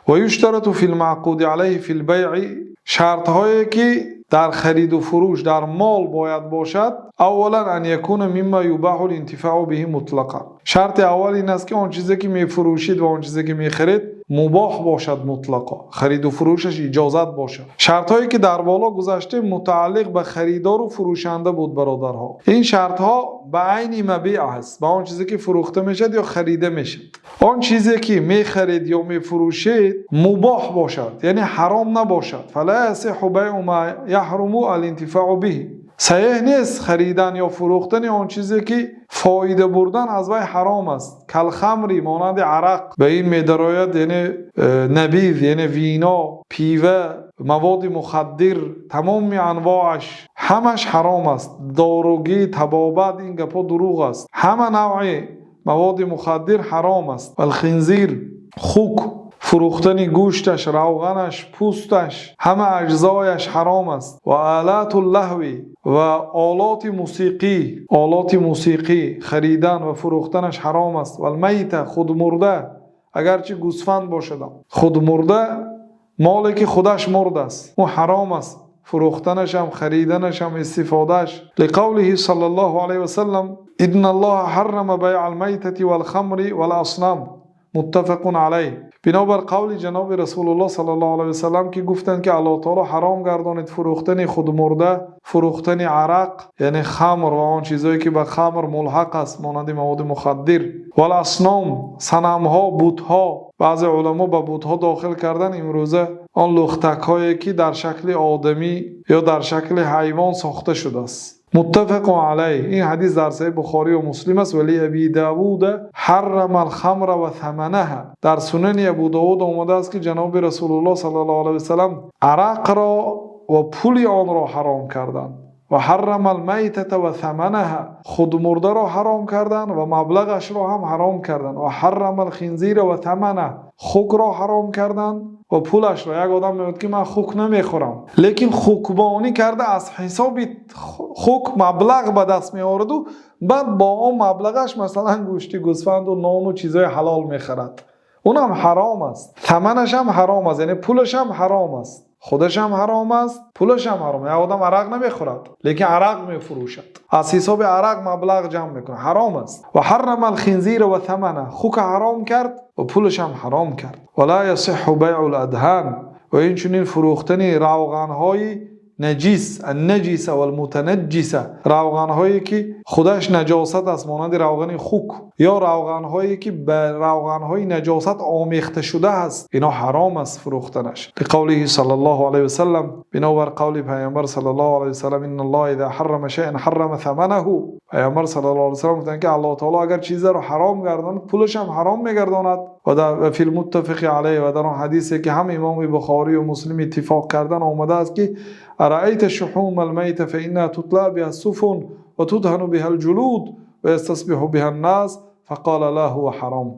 ويشترط في المعقود عليه في البيع. Шартҳое, ки дар хариду фурӯш дар мол бояд бошад: أولا، أن يكون مما يباح الانتفاع به مطلقا. Шарти аввал ин аст, ки он чизе, ки мефурӯшид, ва он чизе, ки мехаред, мубоҳ бошад мутлақо, хариду фурӯшаш иҷозат бошад. Шартҳое, ки дар боло гузаштем, мутааллиқ ба харидору фурӯшанда буд, бародарҳо. Ин шартҳо ба айни мабеъ аст, ба он чизе, ки фурӯхта мешавад ё харида мешавад. Он чизе, ки мехаред ё мефурӯшед, мубоҳ бошад, яъне ҳаром набошад. فلا يصح بيع ما يحرم الانتفاع به. Саҳеҳ нест харидан ё фурӯхтани он чизе, ки фоида бурдан аз вай ҳаром аст. كالخمر, монанди арақ ба ин медарояд, яъне набиз, яъне вино, пиво, маводи мухаддир, тамоми анвоаш, ҳамаш ҳаром аст. Доругӣ, табобат, ин гапҳо дурӯғ аст. Ҳама навъи маводи мухаддир ҳаром аст. والخنزير, хук, фурӯхтани гӯшташ, равғанаш, пӯсташ, ҳама аҷзояш ҳаром аст. وآلات اللهو, ва олоти мусиқӣ, олоти мусиқӣ харидан ва фурӯхтанаш ҳаром аст. والميتة, худмурда, агарчи гӯсфанд бошадам, худмурда, моле, ки худаш мурд аст, ӯ ҳаром аст, фурӯхтанашам, хариданашам, истифодааш. لقوله صلى الله عليه وسلم: إن الله حرم بيع الميتة والخمر والأصنام. متفق عليه. Бинобар қавли ҷаноби Расулуллоҳ صلى الله عليه وسلم, ки гуфтанд, ки Аллоҳ таоло ҳаром гардонид фурӯхтани худмурда, фурӯхтани арақ, яъне хамр, ва он чизое, ки ба хамр мулҳақ аст, монанди маводи мухаддир. والأصنام, санамҳо, бутҳо. Баъзе уламо ба бутҳо дохил кардан имрӯза он лухтакҳое, ки дар шакли одамӣ ё дар шакли ҳайвон сохта шудааст. متفق عليه. Ин ҳадис дар Саҳеҳи Бухорию Муслим аст. ولأبي داود: حرم الخمر وثمنها. Дар Сунани Абу Довуд омадааст, ки ҷаноби Расулуллоҳ صلى الله عليه وسلم арақро ва пули онро ҳаром карданд. وحرم الميتة وثمنها, худмурдаро ҳаром карданд ва маблағашро ҳам ҳаром карданд. وحرم الخنزير وثمنه, хукро ҳаром карданд ва пулашро. Як одам мегӯяд, ки ман хук намехӯрам, лекин хукбонӣ карда, аз ҳисоби хук маблағ ба даст меораду, баъд бо он маблағаш, масалан, гӯшти гӯсфанду нону чизҳои ҳалол мехарад, унам ҳаром аст. Таманашам ҳаром аст, яъне пулашам ҳаром аст, худашам ҳаром аст, пулашам ҳаром. Як одам арақ намехӯрад, лекин арақ мефурӯшад, аз ҳисоби арақ маблағ ҷамъ мекунад, ҳаром аст. وحرم الخنزير وثمنه, хука ҳаром кард ва пулашам ҳаром кард. ولا يصح بيع الأدهان, ва инчунин фурӯхтани равғанҳои наҷис, النجسة والمتنجسة, равғанҳое, ки худаш наҷосат аст, монанди равғани хук, ё равғанҳое, ки ба равғанҳои наҷосат омехта шуда аст, ино ҳаром аст фурӯхтанаш. لقوله صلى الله عليه وسلم, бинобар қавли Пайғамбар صلى الله عليه وسلم: إن الله إذا حرم شيئا حرم ثمنه. Пайғамбар صلى الله عليه وسلم гуфтанд, ки Аллоҳ таоло агар чизеро ҳаром гардонад, пулашам ҳаром мегардонад. Ва في المتفق عليه, ва дар он ҳадисе, ки ҳам имоми Бухорию Муслим иттифоқ кардан, омадааст, ки: أرأيت شحوم الميتة فإنها تطلى بها السفن وتدهن بها الجلود ويستصبح بها الناس؟ فقال: لا، هو حرام.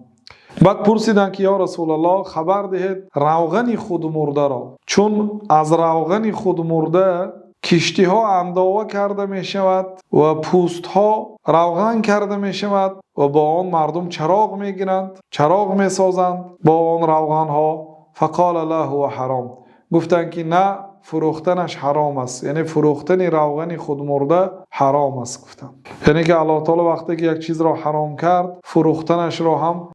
Баъд пурсиданд, ки ё Расулаллоҳ, хабар диҳед равғани худмурдаро, чун аз равғани худмурда киштиҳо андова карда мешавад ва пӯстҳо равған карда мешавад ва бо он мардум чароғ мегиранд, чароғ месозанд бо он равғанҳо. فقال: لا، هو حرام. Гуфтанд, ки на, фурӯхтанаш ҳаром аст, яъне фурӯхтани равғани худмурда ҳаром аст, гуфтанд. Яъне ки Аллоҳ таоло вақте ки як чизро ҳаром кард, фурӯхтанашро ҳам.